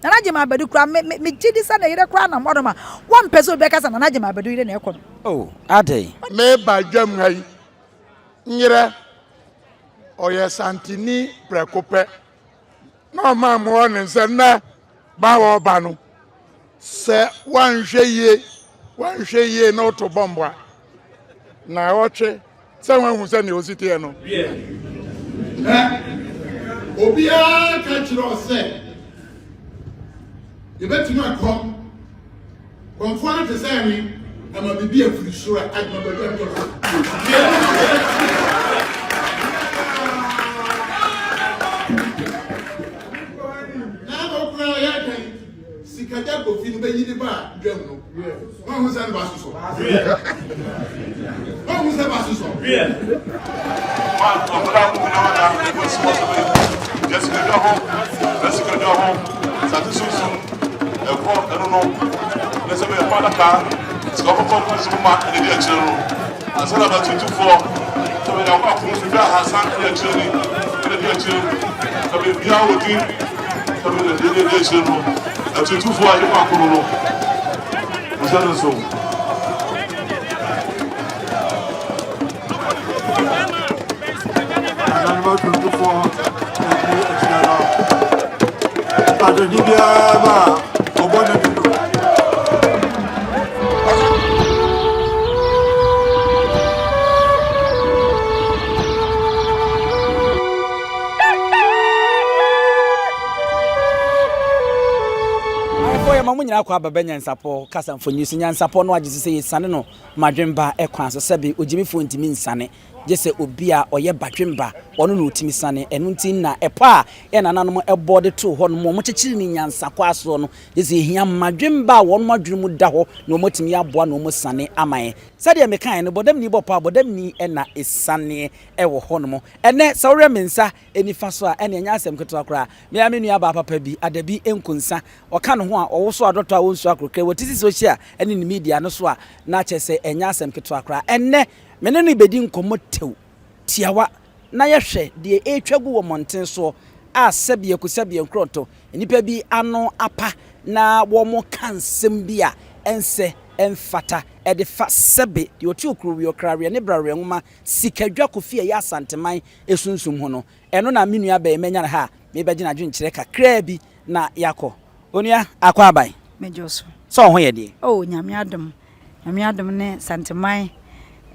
Nana Gyimah Badu koraa, me, me, megye di sɛ ne yere koraa nam hɔnom a, wɔmpɛ sɛ obi bɛka sɛ Nana Gyimah Badu yere na ɛkɔ no. Oh, adɛn? Mereba dwam ha yi, nyerɛ, ɔyɛ Santini prɛko pɛ. Na ɔmaa mmoa ne nsa na ba a ɔreba no, sɛ wanhwɛ yie, wanhwɛ yie na ɔto bɔmbo a, na ɔtwe sɛ wahu sɛ nea ɔsi teɛ no. Wiɛ, hwɛ, obiara ka kyerɛ wo sɛ, Yɛbɛtumi akɔm. Kɔmfoɔ no te sɛ me, ɛma biribi afiri soro a adwuma baabi a metɔ so. Na okura yɛ dɛn? Sikagya Kofi no bɛyi ne ba a dwam no. Wɔn sɛ ne ba sosɔ. Wɔn sɛ ba sosɔ. Ɛkɔ ɛno no na sɛ bɛyɛ fa adaka sika kɔkɔɔ kɔ nso ma ɛna di akyire no ansa na bɛtutufoɔ sɛ bɛyɛ akɔ akɔ nso dwa ahasa ɛna akyire ni ɛna di akyire sɛ bɛyɛ biara wɔ din sɛ bɛyɛ ɛna di akyire no atutufoɔ a yɛkɔ akɔ no no nhyɛ no nso. Nananom atumfoɔ ɛdi akyire no, adadi biara ba a ɔbɔ ne dodo. Ahwɛfoɔ yɛma mo nyinaa kɔ aba bɛ nyansapɔ kasa mfonyin so. Nyansapɔ no agye so sɛ yɛsiane no madwemba kwan so. Sɛbe ogyimifoɔ ntumi nsiane gye sɛ obi a ɔyɛ badwemba ɔno na ɔtumi siane. Ɛno nti na ɛpɔ a yɛn nananom bɔ de too hɔ nom, wɔkyekyere no nyansa kwa soɔ no, gye sɛ yɛhia mmadwemba a wɔn adwene mu da hɔ na wɔatumi aboa na wɔasiane ama yɛn. Sɛdeɛ mekaeɛ no, bɔdamni bɔ pɔ a, bɔdamni na ɛsianeɛ wɔ hɔ nom. Ɛnnɛ, sɛ wohwɛ me nsa nifa so a, ɛnneɛ ɛnyɛ asɛm ketewa koraa. Me ara me nuabaa papa bi, Adabi Nkonsa, ɔka ne ho a, ɔwoso adɔtɔ a ɔnsu akorokɛ wɔ tisi social ne ne media no so a, na kyerɛ sɛ ɛnyɛ asɛm ketewa koraa. Ɛnnɛ, me ne no rebɛdi nkɔmmɔ tɛw, tiawa, na yɛhwɛ deɛ ɛretwa gu wɔ mmɔnten soɔ a sɛbeɛ sɛbeɛ nkorɔntɔ, nnipa bi ano apa na wɔka nsɛm bi a ɛnsɛ, ɛmfata de fa sɛbe deɛ ɔte okuroweɛ, ɔkraweɛ ne braweɛ nwoma, sikadwa Kofi a ɛyɛ Asanteman sunsum ho no. Ɛno na me nua bɛn manya no ha a merebɛgye n'adwenkyerɛ kakraa bi na yɛakɔ. Onua, akɔ aban? Megye wo so. Sɛ wo ho yɛ deɛ? Oh, Nyame adom. Nyame adom ne Santeman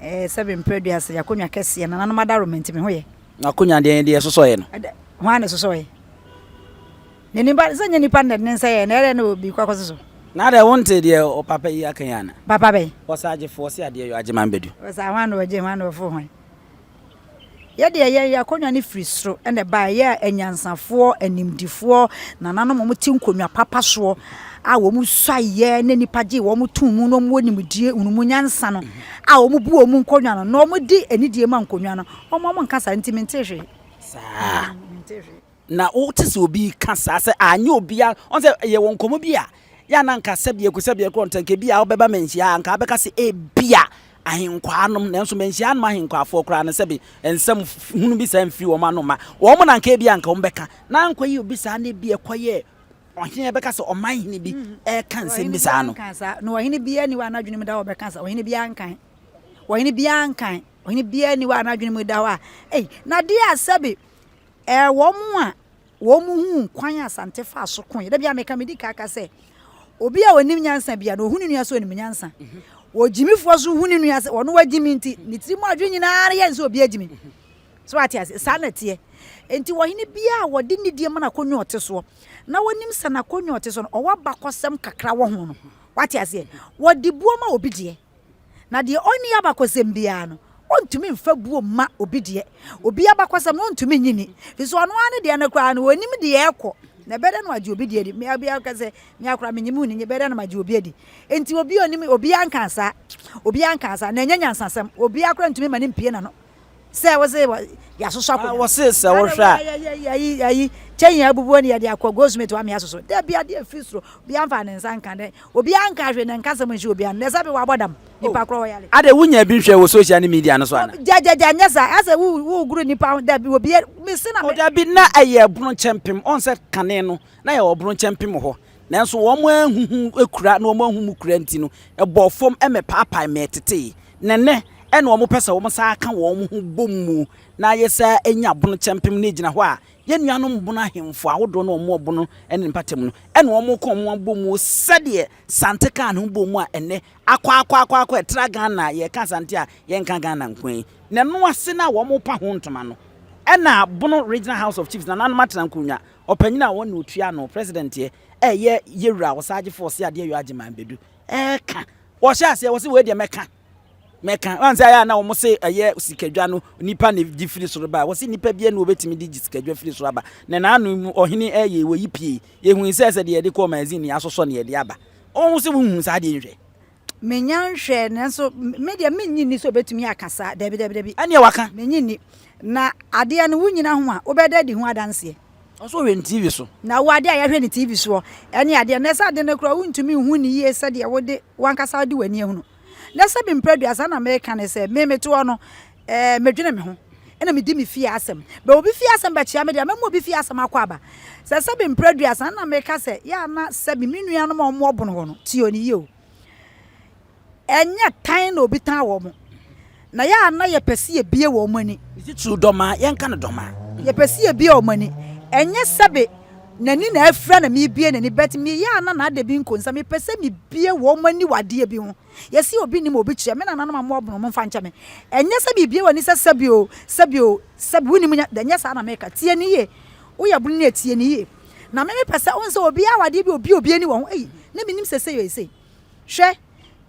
eh, sɛbe mprɛ aduasa, y'akonnwa kɛseɛ, nananom adaworoma nti me ho yɛ. N'akonnwa deɛ deɛ ɛsosɔeɛ no? Ɛdɛ, hwan na ɛsosɔeɛ? Na nipa, sɛ nyɛ nipa na ɛde ne nsa yɛɛ, na ɛdɛ na obi kɔ akɔsoso? Na adɛ wonte deɛ ɔpapa yi aka yi ana? Papa bɛn? Ɔsɛ agyefoɔ, ɔse adeɛ yɔ agye man bɛdu. Ɔsɛ hwan na ɔgye, hwan na ɔfo hwan? Yɛ deɛ yɛn yɛn akonnwa no firi soro na ɛbaeɛ, yɛ anyansafoɔ, animdifoɔ, nananom a wɔte nkonnwa papa soɔ a wɔsuaeɛ na nnipa gyee wɔn too mu na wɔwɔ nimdie, nhunumu, nyansa no a wɔbu wɔn nkonnwa no na wɔde anidie ma nkonnwa no, wɔn a wɔnka saa nti mentee hwee. Saa. Mentee hwee. Na wote sɛ obi reka saa sɛ anyɛ obiara, ɔn sɛ yɛwɔ nkɔmmɔ bi a, yɛ a na anka sɛdeɛ ku sɛdeɛ korɔ nti anka ebia wobɛba manhyia a, anka wobɛka sɛ ebia ahenkwaa nom, nanso manhyia nom ahenkwaafoɔ koraa no sɛbe nsɛm hunu bi saa mfiri wɔn ano mma. Wɔn na anka ebia anka wɔbɛka. Na ankɔyɛ obi saa na ebia ɛkɔyɛ ɔhene a ɛbɛka sɛ ɔmanhene bi reka nsɛm bi saa no. Ɔhene biara nkaa saa, na ɔhene biara nni hɔ a n'adwene mu da hɔ a ɔbɛka saa, ɔhene biara nkae. Ɔhene biara nkae, ɔhene biara nni hɔ a n'adwene mu da hɔ a, ei, na adeɛ a sɛbe Ɛɛ wɔn a wɔn huu kwan a Asante faa so koeɛ. Da biara meka, medi kan ka sɛ, obi a ɔnim nyansa biara no, ɔhu ne nua sɛ ɔnim nyansa. Ogyimifoɔ nso hu ne nua sɛ ɔno wagyimi nti, ne tiri mu adwene nyinaa yɛ ne sɛ obi agyimi. So wate ase? Saa na ɛteɛ. Enti ɔhene biara a wɔde nidie ma n'akonnwa a ɔte soɔ, na wɔnim sɛ n'akonnwa a ɔte soɔ no, ɔwɔ abakɔsɛm kakra wɔ ho no, wate aseɛ? Wɔde buo ma obi deɛ. Na deɛ ɔnni abakɔsɛm biara no, ɔntumi mfa buo mma obi deɛ. Obi abakɔsɛm no, ɔntumi nnye nni. Ɛfiri sɛ ɔno ara ne deɛ no koraa no, ɔnnim deɛ ɛrekɔ. Na ɛbɛyɛ dɛn na wagye obi deɛ adi? Me obiara ka sɛ, me ara koraa mennye me ho nni, ɛbɛyɛ dɛn na magye obi adi? Enti obi a ɔnnim, obiara nkaa saa. Obiara nkaa saa. Na ɛnyɛ nyansasɛm. Obiara koraa ntumi mma no mpue n'ano. Sɛ wɔ se yɛasosɔ akonnwa. Wɔ se sɛ wohwɛ a. Ayi ayi kyɛn abubuo ne yɛde akɔ goldsmith wa me asoso. Dabi adeɛ firi soro. Obiara mfa ne nsa nka dɛ. Obiara nka hwee na nka asɛm nhyɛ obiara no. Na sɛ bi wabɔ dam. Nipa korɔ ɔyare. Adɛ wonya bi nhwɛ wɔ social ne media no so ana? Gyagyagya nyɛ saa. Asɛ wo wo guru nipa ho dabi obiara me se na me. O dabi na ɛyɛ ɛbono kyɛmpem. Ɔn sɛ kane no na yɛwɔ ɔbono kyɛmpem hɔ. Nanso wɔn anhuhu kura na wɔn anhu mu kura nti no ɛbɔɔ fam mɛpaapae mɛtetee. Na nnɛ ɛna wɔn pɛ sɛ wɔn san ka wɔn ho bom mu na yɛsan nya bono kyɛmpem na egyina hɔ a Yɛn nuanom bono ahemfo ahodoɔ no a wɔwɔ bono ne ne mpatamu no na wɔka wɔn abɔ mu sɛdeɛ Sante kaa ne ho bɔɔ mu a ɛnnɛ akɔ akɔ akɔ akɔ ɛtra Ghana a yɛka Asante a yɛnka Ghana nko yi. Na ɛno ase no a wɔrepa ho ntoma no ɛna Bono Regional House of Chiefs nananom atena nkonnwa, ɔpanyin a wɔn na ɔtua ano, President yɛ, ɛyɛ Yɛwura Ɔsagyefo Ɔseadeɛ Yaw Agyeman Badu ɛreka. Wɔhyɛ aseɛ wɔse wei deɛ mɛka. Mɛka, wɔn sɛ ayɛ a na wɔn se ɛyɛ sikadwa no nipa na gye firi soro ba. Wɔse nipa bi na wɔbɛtumi de gye sikadwa firi soro aba. Na n'ano mu ɔhene ɛyɛ wɔyi pie. Yɛhui sɛ sɛ deɛ yɛde kɔɔ magazine no yɛasosɔ na yɛde aba. Wɔn se wohu saa adeɛ nhwɛ. Menya nhwɛɛ nanso me deɛ mennye nni sɛ ɔbɛtumi aka saa. Dabi, dabi, dabi. Ɛnneɛ waka. Mennye nni. Na adeɛ no wonyina ho a, wobɛda adi ho adanseɛ. Ɔsɛ ɔhwɛ no TV so. Na wo adeɛ a yɛhwɛ no TV soɔ ɛne adeɛ no, na ɛsɛ ade no koraa wontumi nhu no yie sɛdeɛ wode w'ankasa wode w'ani ahunu. Na sɛbi mprɛ aduasa na meka ne sɛ, me mete hɔ no, eh, medwene me ho, ɛna medi me fie asɛm. Bɛ obi fie asɛm bɛkyea me deɛ, mɛma obi fie asɛm akɔ aba. Sɛ sɛbi mprɛ aduasa na meka sɛ, yɛ a na sɛbi me nuanom a wɔwɔ bono hɔ no, tie oni yie o. Ɛnyɛ tan na obi tan wɔn. Na yɛ a na yɛpɛ sɛ yɛbue wɔn ani. Titiriw dɔmaa, yɛnka no dɔmaa. Yɛpɛ sɛ yɛbue wɔn ani. Ɛnyɛ sɛbe n'ani na afira na merebue n'ani but meyɛ a na n'ade bi nko nsa. Mepɛ sɛ mebue wɔn ani wɔ adeɛ bi ho. Yɛse obi nim obi kyerɛ. Me nananom a mowɔ bono momfa nkyɛ me. Ɛnyɛ sɛ merebue w'ani sɛ sɛbe o, sɛbe o, sɛbe wonim nya, ɛnyɛ saa na meka. Tie no yie. Woyɛ bono ni a tie no yie. Na me mepɛ sɛ, wohu sɛ obiara wɔ adeɛ bi a obue obi ani wɔ ho. Ei, na mennim sɛ sei o, sei. Hwɛ,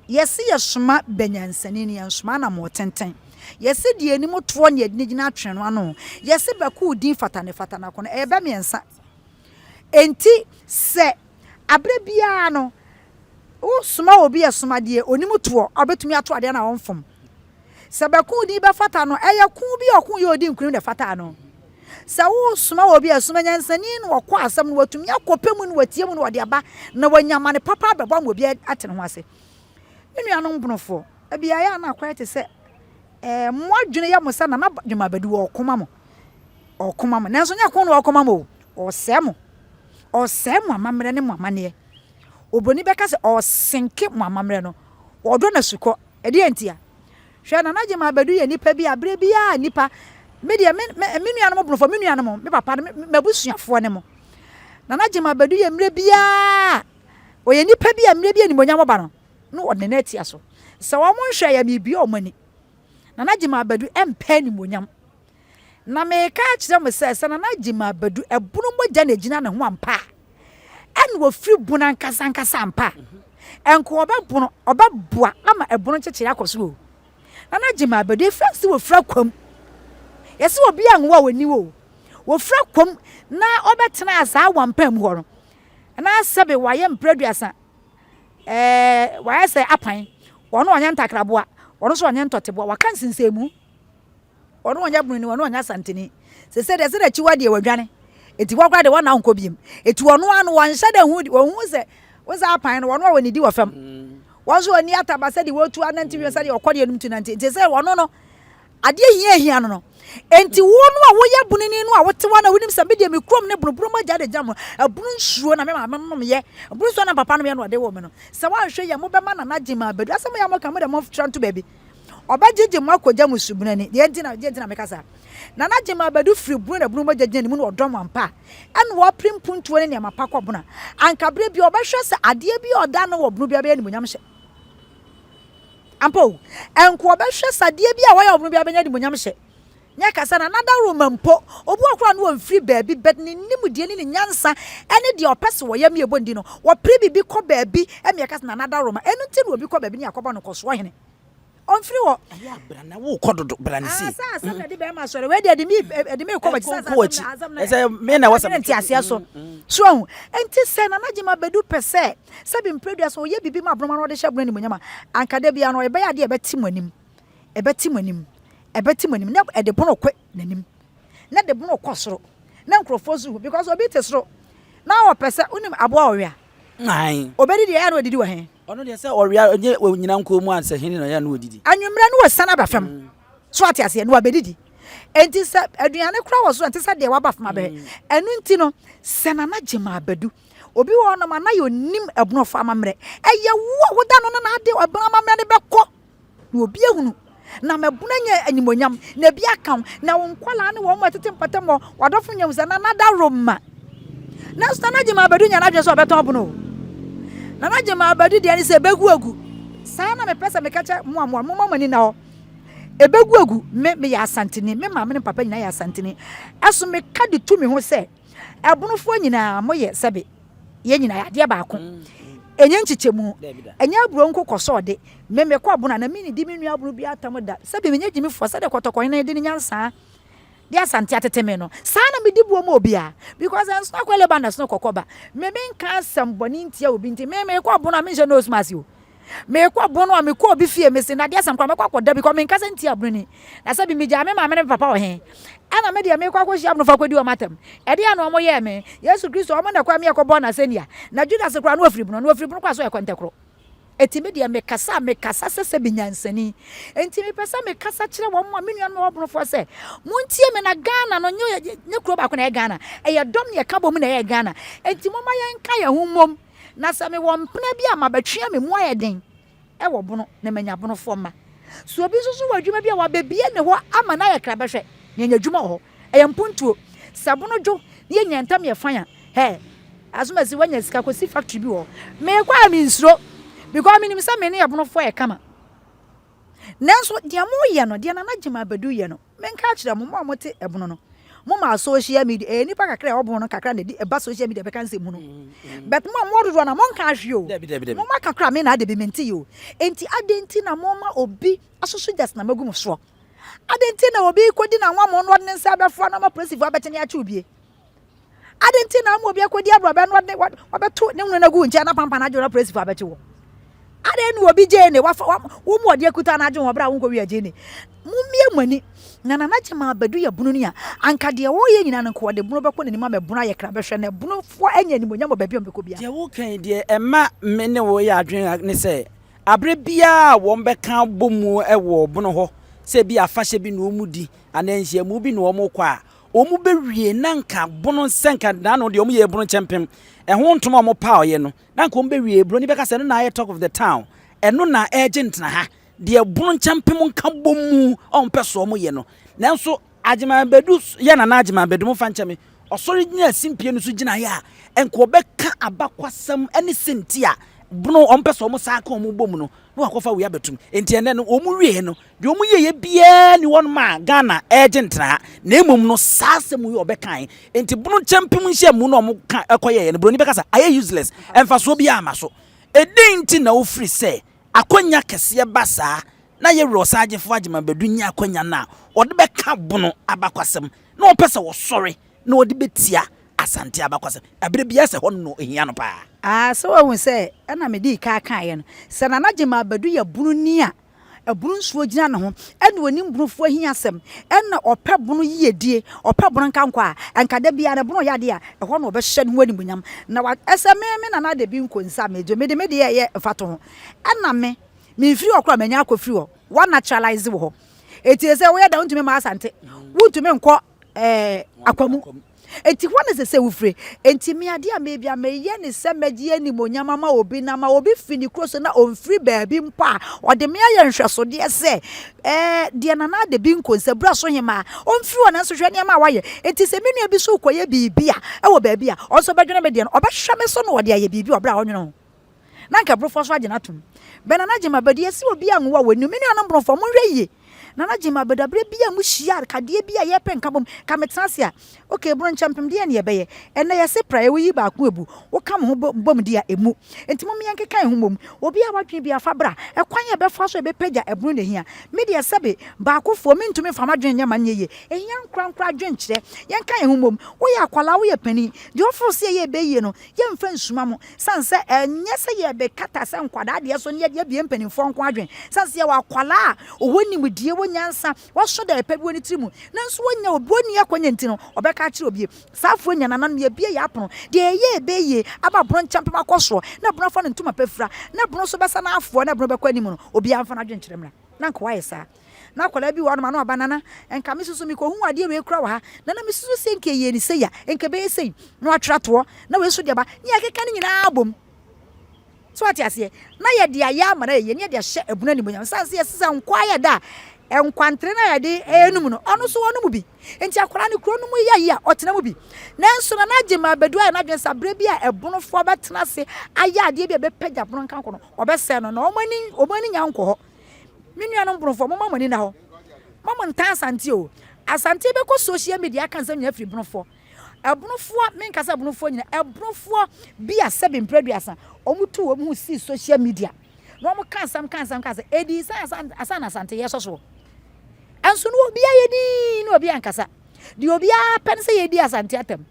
yɛse yɛsoma bɛnyansani no, yɛnsoma anamoo tenten. Yɛse deɛ anim toɔ ne yɛde no gyina atwene no ano. Yɛse bɛko wo din fata ne fata no akono, ɛyɛ bɛ mmiɛnsa. Enti sɛ aberɛ biara no wosoma obi a soma deɛ onim toɔ a ɔbɛtumi ato adeɛ no a ɔmfom. Sɛ bɛko wo din bɛfata no, ɛyɛ ko bi a ɔko yɛ ɔdi nkunim na ɛfataa no. Sɛ woresoma obi a, soma nyansani na ɔkɔ asɛm no, watumi akɔpɛ mu na watie mu na ɔde aba, na wanya amane papa abɛbɔ ama obi ate ne ho ase. Me nuanom Bonofoɔ, ebia ɛyɛ a na akɔyɛ te sɛ eh, mo adwene yɛ mo sɛ Nana Dwuma Badu ɔreko ma mo, ɔreko ma mo, nanso nyɛ ko na ɔreko ma mo o, ɔresɛe mo, ɔresɛe mo amammerɛ ne mo amanneɛ. Obroni bɛka sɛ ɔresenke mo amammerɛ no, ɔdɔ na sukɔ, ɛdeɛn ntia? Hwɛ, Nana Gyimah Badu yɛ nipa bi a berɛ biara nnipa, me deɛ me, me, me nuanom Borɔfo, me nuanom, me papa no, m'abusuafoɔ ne mo. Nana Gyimah Badu yɛ mmerɛ biara, ɔyɛ nipa bi a mmerɛ bi animuonyam ba no, na ɔde ne nan atia so. Sɛ wɔn nhwɛ yɛ mebue wɔn ani. Nana Gyimah Badu mpɛ animuonyam. Na mereka akyerɛ mo sɛ, sɛ Nana Gyimah Badu ɛbono mogya na ɛgyina ne ho ampa a, ɛna ɔfiri bono ankasa ankasa ampa a, ɛnka ɔbɛbono, ɔbɛboa ama ɛbono nkyekyere akɔ so o. Nana Gyimah Badu, ɛfiri ase wɔfiri akwam. Yɛse obi anwo a ɔnni o. Wɔfiri akwam na ɔbɛtenaa saa wampa mu hɔ no, na sɛbe wayɛ mprɛ aduasa, ɛɛ, wayɛ sɛ apan, ɔno ɔnyɛ ntakraboa, ɔno nso ɔnyɛ ntɔteboa, waka nsensɛnmu. Ɔno ɔnyɛ Broni, ɔno ɔnyɛ Asanteni. Sese deɛ sɛ n'akyiwa deɛ wadwane. Eti hɔ koraa deɛ wɔn na ɔnkɔ biem. Eti ɔno ano wɔnhyɛ dɛ hu wɔn hu sɛ wɔn sɛ apan no wɔn a wɔn didi wɔ fam. Wɔn nso wɔn ni ataba sɛdeɛ wɔtu anante wiem sɛdeɛ ɔkɔ deɛ nom tu nante. Nti sɛ ɔno no adeɛ hia hia no no. Enti wo no a woyɛ bonini no a wote hɔ na wonim sɛ me deɛ me kurom ne bono bono mogya de gyina mo ɛbono nsuo na me maame nom yɛ ɛbono nsuo na papa nom yɛ na ɔde wɔ me no sɛ woanhwɛ yɛ mobɛma nana gye ma abɛdu asɛm yɛ mo ka mo deɛ mo tra nto baabi. Ɔbɛgyegye mo akɔgya mo subunu ani. Deɛ nti na, deɛ nti na meka saa? Nana Gyimah Badu firi bunu na bunu mogya gyina ne mu na ɔdɔ mo ampa a, ɛna ɔpere mpuntuo ne nneɛma pa kɔ bunu a, anka berɛ biara ɔbɛhwɛ sɛ adeɛ bi a ɔda ano wɔ bunu biara bɛyɛ animuonyam hyɛ. Ampa o, ɛnka ɔbɛhwɛ sɛ adeɛ bi a wayɛ wɔ bunu biara bɛnya animuonyam hyɛ. Nyɛ kasa na n'adaworoma mpo, obi wɔ hɔ koraa a na ɔmfiri baabi but ne nimdeɛ ne ne nyansa ne deɛ ɔpɛ sɛ ɔyɛ ma ɛbɔ ne din no, ɔpere biribi kɔ baabi ma yɛka sɛ na n'adaworoma. Ɛno nti na obi kɔ baabi ne yɛakɔbɔ no kɔsoɔ hene. Ɔmfiri hɔ. Ɛyɛ a bra na wokɔ dodo, bra ne sei. Ah, saa asɛm na ɛde bɛrima sɔre. Wei deɛ ɛde me ɛde me kɔ w'akyi. Saa Kɔ w'akyi. asɛm na Ɛsɛ me na ɛwɔ sɛ ɛde nteaseɛ so. So ahu. Nti sɛ Nana Gyimah Badu pɛ sɛ sɛbi mprɛdua so ɔyɛ biribi ma aborɔma na ɔde hyɛ abono animuonyam a, anka da biara no ɔbɛyɛ adeɛ a ɛbɛte mo anim. Ɛbɛte mo anim. ɛbɛte mo anim na ɛde bono kɔ n'anim na ɛde bono kɔ soro na nkurɔfoɔ nso hu because obi te soro na ɔpɛ sɛ wonim aboa ɔwea obɛdidi ɛyɛ na ɔdidi wɔ he? Ɔno deɛ sɛ ɔwea ɔnyɛ ɔnyina nkoa mu ansɛ hene na ɔyɛ na ɔdidi. Anwummerɛ no ɔsiane aba fam so ate aseɛ na wabɛdidi enti sɛ aduane koraa wɔ soro ɛnte sɛ deɛ waba fam abɛhwɛ ɛno nti no sɛ Nana Gyimah Badu obi wɔ hɔnom a na yɛ ɔnim ɛbonofoɔ amammerɛ ɛyɛ wo a woda no no na ade ɛbono amammerɛ no bɛkɔ na obi ahunu, na mabunu anya animuonyam, na ebi aka wo, na wo nkwadaa ne wɔn a ɛtete mpɔtam hɔ, w'adɔfo nyɛ hu sɛ Nana Dawuroma. Nanso Nana Gyimah Abadu nya n'adwene sɛ ɔbɛtɔn bono o. Nana Gyimah Abadu deɛ ne sɛ ebegu agu. Saa na mepɛ sɛ meka kyerɛ mo a mo a momma mo ani nna hɔ. Ebegu agu. Me, meyɛ Asanteni. Me maame ne me papa nyinaa yɛ Asanteni. Ɛso meka de tu me ho sɛ, Ɛbonofoɔ nyinaa moyɛ sɛbe yɛn nyinaa yɛ adeɛ baako. Ɛnyɛ nkyekyɛmu. Ɛnyɛ aburo nko kɔ sɛ ɔde. Me mekɔ abono a na mennidi me nua aburo biara atam da. Sɛbe menyɛ gyimifoɔ sɛdeɛ kɔtɔkɔhene de ne nyansa de Asante atete me no. Saa na medi buo ma obiara. Because ɛnsono akɔ Lebanon ɛsono kɔkɔ ba. Me menka asɛm bɔne ntia obi nti me mekɔ abono a menhyɛ nose mask o. Mekɔ bono a mekɔ obi fie mese na deɛ asɛm koraa mɛkɔ akɔda because menkasa ntia abononi na sɛ bi megyaa me maame ne me papa wɔ he ɛna me deɛ mekɔ akɔhyia abonofo akɔdi wɔn atam ɛdeɛ na wɔn yɛɛ me Yesu Kristo wɔn na ɛkɔ me ɛkɔbɔ no asɛnnua na Judas koraa no ɔfiri bono na ɔfiri bono koraa so ɛkɔ ntɛkoro eti me deɛ mekasa a mekasa sɛ sɛ bi nyansani enti mepɛ sɛ mekasa kyerɛ wɔn a me nuanom wɔ bonofoɔ sɛ montie me na Ghana no nye nye kuro baako na ɛyɛ Ghana ɛyɛ dɔm na ɛka bɔ mu na ɛyɛ Ghana enti momma yɛnka yɛn ho mmom Na sɛ mewɔ mpena bi a mabɛtwea me mu ayɛ den wɔ bono na manya bonofoɔ mma. So obi nso so wɔ adwuma bi a wabɛbie ne hɔ ama no ayɛ krabɛhwɛ na yɛanya adwuma wɔ hɔ. Ɛyɛ mpuntuo. Sɛ bono dwo na yɛnya ntam yɛ fan a, hɛ, Asomasi woanya sika kɔsi factory bi wɔ hɔ. Meekɔ a mensuro because menim sɛ me ne ɛbonofoɔ yɛ kama. Nanso deɛ moyɛ no, deɛ Nana Gyimah Badu yɛ no, Menka akyerɛ mo, mo a mote ɛbono no, mo ma social media, ɛyɛ nipa kakra a ɛwɔ bono no kakra na ɛdi ɛba social media bɛka nsɛm hunu. But mo a mowɔ dodoɔ no a, monka ahwe o. Mo maka koraa me na ade bi mente yi o. Enti adɛn nti na moma obi asoso just na magu mo soɔ? Adɛn nti na obi kɔdi n'anwammɔ na ɔde ne nsa abɛfoa na ama polisifoɔ abɛkye ne akye obie? Adɛn nti na ama obi akɔdi aborɔbɛ na ɔde wabɛto ne nwene no agu wo nkyɛn na pampa no agye wo na apolisifo abɛkye wo? Adɛn na obi gyee ne wafa wo mu ɔde akuta no agye wo berɛ a wonkɔwi agye ne? Mommie mo ani. Na Nana Gyima Badu yɛ bunu a, anka deɛ ɔreyɛ nyinaa no nka ɔde bunu bɛkɔ n'anim ama bunu ayɛ kra bɛhwɛ na bunufoɔ anya animuonyam wɔ baabi a wɔbɛkɔ biara. Deɛ woka yi deɛ ɛma me ne wo yɛ adwene ne sɛ aberɛ biara a wɔbɛka abɔ mu wɔ bono hɔ sɛ ebi afahyɛ bi na wɔdi anaa nhyiamu bi na wɔkɔ a, Wɔbɛwie na nka bono sɛ nka naano deɛ wɔyɛ bono kyɛmpem ɛho ntoma a wɔpaoeɛ no na nka wɔbɛwie buroni bɛka sɛ ɛno na ayɛ talk of the town ɛno na ɛregye ntena ha deɛ bono nkyɛmpem nka bɔ mu a wɔpɛ so wɔyɛ no nanso Agyeman Badu yɛ Nana Agyeman Badu momfa nkyɛ me ɔsɔre gyina simpie no so gyinaeɛ a nka wɔbɛka abakwasɛm ne sɛnti a bono wɔmpɛ sɛ wɔn saa ka wɔn bɔ mu no na wakɔfa wei abɛtum nti ɛnɛ no wɔn wieɛ no Deɛ wɔn yɛeɛ biara nni hɔnom a Ghana ɛregye ntena ha, na mmom no saa asɛm yi ɔbɛkae. Nti bono kyɛmpem nhyiamu no a wɔn ka ɛkɔyɛeɛ no, buroni bɛka sɛ ayɛ useless, mfasoɔ biara mma so. Ɛdɛn nti na wofiri sɛ akwanya kɛseɛ ba saa na yɛwerɛ Ɔsagyefo Agyeman Badu nya akwanya no a ɔde bɛka bono abakwasɛm na ɔpɛ sɛ ɔsɔre na ɔde bɛtia Asante abakwasɛm ɛberɛ biara sɛ ɛhɔ no na ɛhia no paa? Ah, sɛ woahu sɛ ɛna medii kan kaeɛ no, sɛ Nana Gyimah Badu yɛ bononi a, Ɛbono nsuo gyina ne ho, ɛna ɔnim bonofoɔ ahiasɛm, ɛna ɔpɛ bono yiedie, ɔpɛ bono nkankɔ a, ɛnka da biara no bono yɛ adeɛ a, ɛhɔ na ɔbɛhyɛ ne ho animuonyam. Na wa, ɛsɛ me, me nana de bi nko nsa me, mede me deɛ ɛyɛ mfatoho. Ɛna me, memfiri hɔ koraa, manya akɔfiri hɔ, wa naturalize wɔ hɔ. Enti ɛsɛ woyɛ dɛn, wontumi mma Asante, wontumi nkɔ ɛɛ Akwamu. Enti hɔ na ɛsɛ sɛ wofire. Enti me adeɛ a meyɛ biara, meyɛ no sɛ mɛgye animuonyam ama obi, na ama obi firi ne kuro so na ɔmfiri baabi mpo a, ɔde me ayɛ nhwɛsodeɛ sɛ, ɛɛ, deɛ Nana Addo bi Nkonsa so hemaa, ɔmfiri hɔ nanso hwɛ nneɛma a wayɛ. Enti sɛ me nua bi nso rekɔyɛ biribi a, wɔ baabi a, ɔno nso bɛdwene me deɛ no, ɔbɛhwɛ me so na ɔde ayɛ biribi wɔ berɛ a ɔnwene ho. Na anka Brofoɔ nso agye no atom. Bɛ Nana Gyimah Badu yɛse obi anwo a wɔnni. Me nuanom Brofoɔ monhwɛ yie. Nana Gyimah Badu aberɛ bi a mohyia kadeɛ bi a yɛpɛ nkabom ka metena ase a ok Bro nkyɛmpem deɛn ne yɛbɛyɛ ɛnɛ yɛse praeɛ woyi baako ɛbu woka mo ho bom di a ɛmu nti mom yɛnkeka yɛn ho mmom obi a wadwene biara fa bra ɛkwan a ɛbɛfa so a ɛbɛpagya ɛbono na ɛhia me deɛ sɛbe baakofoɔ mentumi mfa m'adwene nyɛ ma nyɛ yie ɛhia nkorankora adwenkyerɛ yɛnka yɛn ho mmom woyɛ akwadaa woyɛ panin deɛ ɔforo sɛ yɛyɛ ɛbɛyie no Yɛmfa nsuma mo, sane sɛ ɛnyɛ sɛ yɛrebɛkata sɛ nkwadaa deɛ so na yɛde abue mpanimfoɔ nko adwene. Sane sɛ yɛwɔ akwadaa a ɔwɔ nimdeɛ, wɔ wɔ nyansa, waso daeɛ pa bi wɔ ne tiri mu, nanso ɔnnya obi, ɔnni akwanya nti no, ɔbɛka akyerɛ obi. Saa afoɔ nya nananom, yɛabue yɛn apono, deɛ ɛyɛ ɛbɛyɛ yie, ama bono nkyɛmpem akɔ soɔ, na bono afa ne ntoma pa afira, na bono nso bɛsa n'afoɔ, na bono bɛkɔ anim no, obiara mfa n'adwenkyerɛ mmra. Na anka wayɛ saa. Na akwadaa bi wɔ hɔnom a na waba, Nana, nka me susu mekɔhuu adeɛ wei koraa wɔ ha. Nana, me susu sɛ nka yɛyɛɛ no sei a, nka ɛbɛyɛ sei. Na watwerɛ ato hɔ, na wei nso de aba, ne yɛakeka ne nyinaa abom. So wate aseɛ? Na yɛde ayɛ ama no ayɛ yie, na yɛde ahyɛ abunu animuonyam. Sane sɛ yɛse sɛ nkwa ayɛ dɛ a, nkwantere no a yɛde renom no, ɔno nso ɔnom bi. Enti akwadaa no kuro no mu yɛ yie a, ɔtena mu bi. Nanso Nana Agyemang Badu ayɛ n'adwene sɛ berɛ bi a ɛbonofoɔ bɛtena ase ayɛ adeɛ bi a ɛbɛpagya bono nkanko no, ɔbɛsɛe no, na wɔn ani, wɔn ani nya nkɔ hɔ. Me nuanom Bonofoɔ, momma mo ani nna hɔ. Mma mo ntaa Asante o. Asante bɛkɔ social media aka nsɛm nyinaa afiri Bonofoɔ. Ɛbonofoɔ, menka sɛ Bonofoɔ nyinaa, Ɛbonofoɔ bi a sɛbe mprɛ aduasa, wɔn tu wɔn ho sii social media na wɔn ka nsɛm ka nsɛm ka nsɛm. Ɛdii sɛ asa na Asante yɛsɔ soɔ. Ɛnso no obiara yɛ dinn na obiara nkasa. Deɛ obiara pɛ ne sɛ yɛdi Asante atam.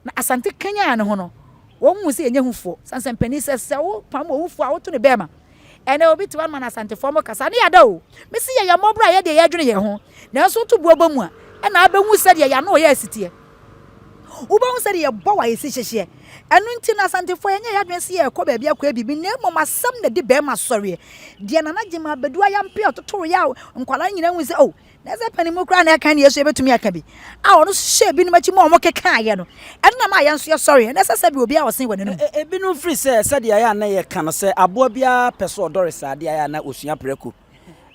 Na Asante kanyan ne ho no, wɔn hu sɛ yɛnyɛ hufoɔ. Sane sɛ mpanin sɛ sɛ wo pam ohufoɔ a woto ne bɛɛma. Ɛnɛ obi te hɔ ma no Asantefoɔ mo kasa ne yada o. Me se yɛyɛ mmɔborɔ a yɛdeɛ yɛdwene yɛn ho. Nanso woto buo bɔ mu a, ɛna abɛhu sɛdeɛ yɛn ano ɔyɛ asiteɛ. Wobɛhu sɛdeɛ yɛbɔ wɔ ayɛsi hyehyeɛ. Ɛno nti no Asantefoɔ yɛnyɛ yɛn adwene sɛ yɛrekɔ baabi akɔyɛ biribi na mmom asɛm na ɛde bɛɛma sɔreɛ. Deɛ Nana Gyimah Badu Ayampe ɔtotoeɛ a nkwadaa nyinaa hu sɛ oh Na sɛ panin mu koraa na ɛka ne yɛ so yɛbɛtumi aka bi a ɔno nso hyɛɛ binom akyi ma wɔkekaeɛ no, ɛno na maa yɛn nso yɛsɔreeɛ. Na ɛsɛ sɛ bi obiara ɔsen wɔ n'anom. Ebinom firi sɛ sɛdeɛ ɛyɛ a na yɛka no sɛ aboa biara pɛ sɛ ɔdɔre saa adeɛ a ɛyɛ a na ɔsua prɛko.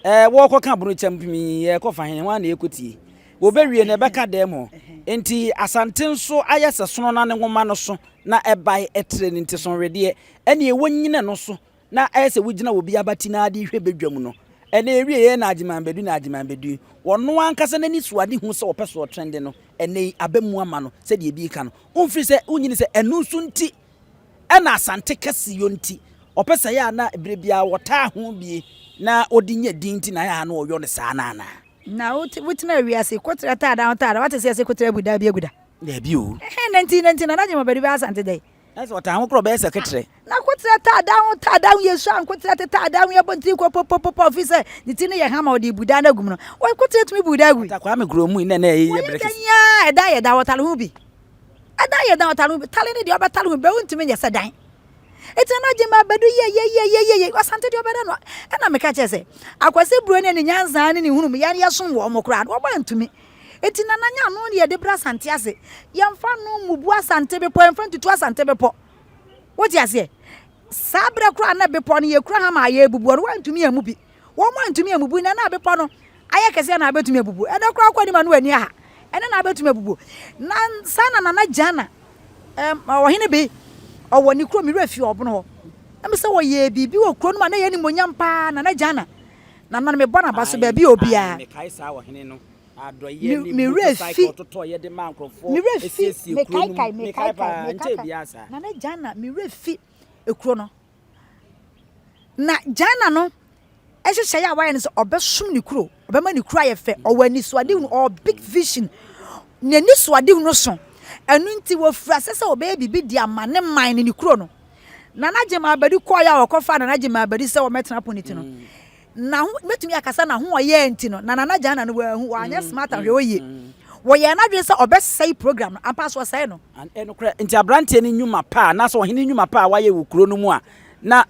Ɛɛ wɔrekɔka aboro kyɛm pem yi yɛrekɔ fa he, hwan na yɛrekɔtie? Wɔbɛwie no ɛbɛka dɛm hɔ. Enti Asante nso ayɛ sɛ sono na ne nwoma no so na ɛbae ɛtrɛ no nti sonwedeɛ ɛne ɛwɔ nyina no so na ayɛ sɛ wogyina obi abati na ade rehwɛ badwam no, ɛnna ɛwieeɛ na Agyeman Badu na Agyeman Badu yi, ɔno ankasa n'anisoadehu sɛ ɔpɛ sɛ ɔtrɛnde no, ɛnnɛ yi aba mu ama no sɛdeɛ ebi reka no. Womfiri sɛ, wonyini sɛ ɛno nso nti ɛna Asante kɛseyɔ nti, ɔpɛ sɛ ɛyɛ a na berɛ biara wɔtaa ho bie na ɔde nya din nti na ɛyɛ a na ɔyɔ no saa no anaa? Na wotena wiase, koterɛ taa da ho taa da, woate sɛ yɛse koterɛ abu da bi agu da? Daabi o. Ɛhɛn, na nti, na nti Nana Agyeman Badu bɛyɛ Asante dɛn? Na sɛ ɔtaa ho korɔ ɔbɛyɛ sɛ keterɛ. Na koterɛ taa da ho taa da ho yɛ su a nkoterɛ tetaa da ho yɛ bɔ ne tiri kɔ popopopɔ fi sɛ ne ti no yɛ hama ɔde bu da no agu mu no wɔ koterɛ tumi bu da agu. Ɔta Kwame kuro mu yi na na ɛyɛ Wɔyɛ bere dɛn kɛse. yi ara ɛdan yɛ dan wɔtale ho bi ɛdan yɛ dan wɔtale ho bi tale no deɛ ɔbɛtale ho bi bɛ wontumi nyɛ sɛ dan eti na n'agye ma abɛdu yie yie yie yie yie Asante deɛ ɔbɛda no ɛna meka kyerɛ sɛ Akwasi Buroni ne nyansa ne ne hunu mu yɛn yɛsom wɔn mo koraa no wɔn antumi Enti Nana nya ano ne yɛde brɛ Asante ase. Yɛmfa no mmubu Asante bepɔ, yɛmfa ntutu Asante bepɔ. Wote aseɛ? Saa berɛ koraa na bepɔ no yɛkura hama a yɛrebubu no, wɔantumi ammu bi. Wɔn antumi ammubu na na bepɔ no ayɛ kɛseɛ na abɛtumi abubu. Ɛnɛ koraa kɔ anim a na w'ani aha. Ɛnɛ na abɛtumi abubu. Na saa na Nana Gyana, ɛm, ɔhene bi, ɔwɔ ne kurom, me werɛ fi ɔbono hɔ. Ɛm sɛ wɔyɛɛ biribi wɔ kuro no mu a na ɛyɛ animuonyam paa, Nana Gyana. Nana no mebɔ n'aba so baabi a obiara. Ae, mekae saa ɔhene no. Me me werɛ fi. Me werɛ fi mekaekae mekaekae mekaekae Nana Gyana me werɛ fi ekuro no. Na Gyana no nhyehyɛeɛ a wayɛ no sɛ ɔbɛsom ne kuro, ɔbɛma ne kuro ayɛ fɛ, ɔwɔ anisoadehunu, ɔwɔ big vision. N'anisoadehunu so. Ɛno nti wɔfiri ase sɛ ɔbɛyɛ biribi de ama ne man ne ne kuro no. Nana Gyimah Badu kɔeɛ a wɔkɔfaa Nana Gyimah Badu sɛ wɔmmɛtena pono ti no, na ho mɛtumi aka sɛ na ho ɔyɛɛ nti no na Nana Gyana no wanhu, wanyɛ smart anhwɛ hɔ yie. Wɔyɛɛ n'adwene sɛ ɔbɛsɛe program no, ampa so ɔsɛe no. Nokorɛ, nti aberanteɛ no nnwuma pa anaasɛ ɔhene nnwuma pa a wayɛ wɔ kuro no mu a na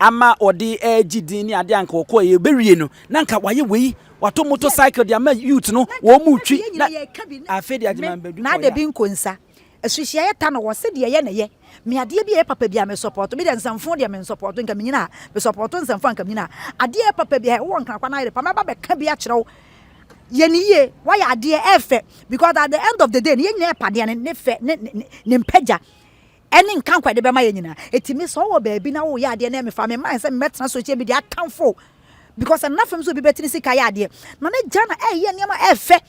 ama ɔde regye din ne adeɛ a anka ɔkɔeɛ bɛwie no, na anka wayɛ wei, watɔ motorcycle de ama youth no, wɔn mu retwi, na afei deɛ Agyeman Badu kɔeɛ a. Na Adabi Nkonsa, Asuhyiaeɛ ta no wɔ se deɛ ɛyɛ na ɛyɛ me adeɛ bi a ɛyɛ papa biara me sɔpɔto me deɛ nsɛmfo deɛ me nsɔpɔto nka menyina ha me sɔpɔto nsɛmfo a nka menyina ha adeɛ ɛyɛ papa biara wowɔ nkrakwa na ayere pa mɛba bɛka bi akyerɛ wo yɛ ne yie wayɛ adeɛ ɛfɛ because at the end of the day no yɛn nyinaa ɛpa adeɛ no ne fɛ ne ne ne mpagya ɛne nkankwa ɛde bɛma yɛn nyinaa eti me sɛ ɔwɔ baabi na woyɛ adeɛ na ɛmefa me man sɛ mɛtena social media akamfo because ɛnna fam sɛ obi bɛtene sika yɛ adeɛ na ne gya na ɛyɛ nneɛma ɛfɛ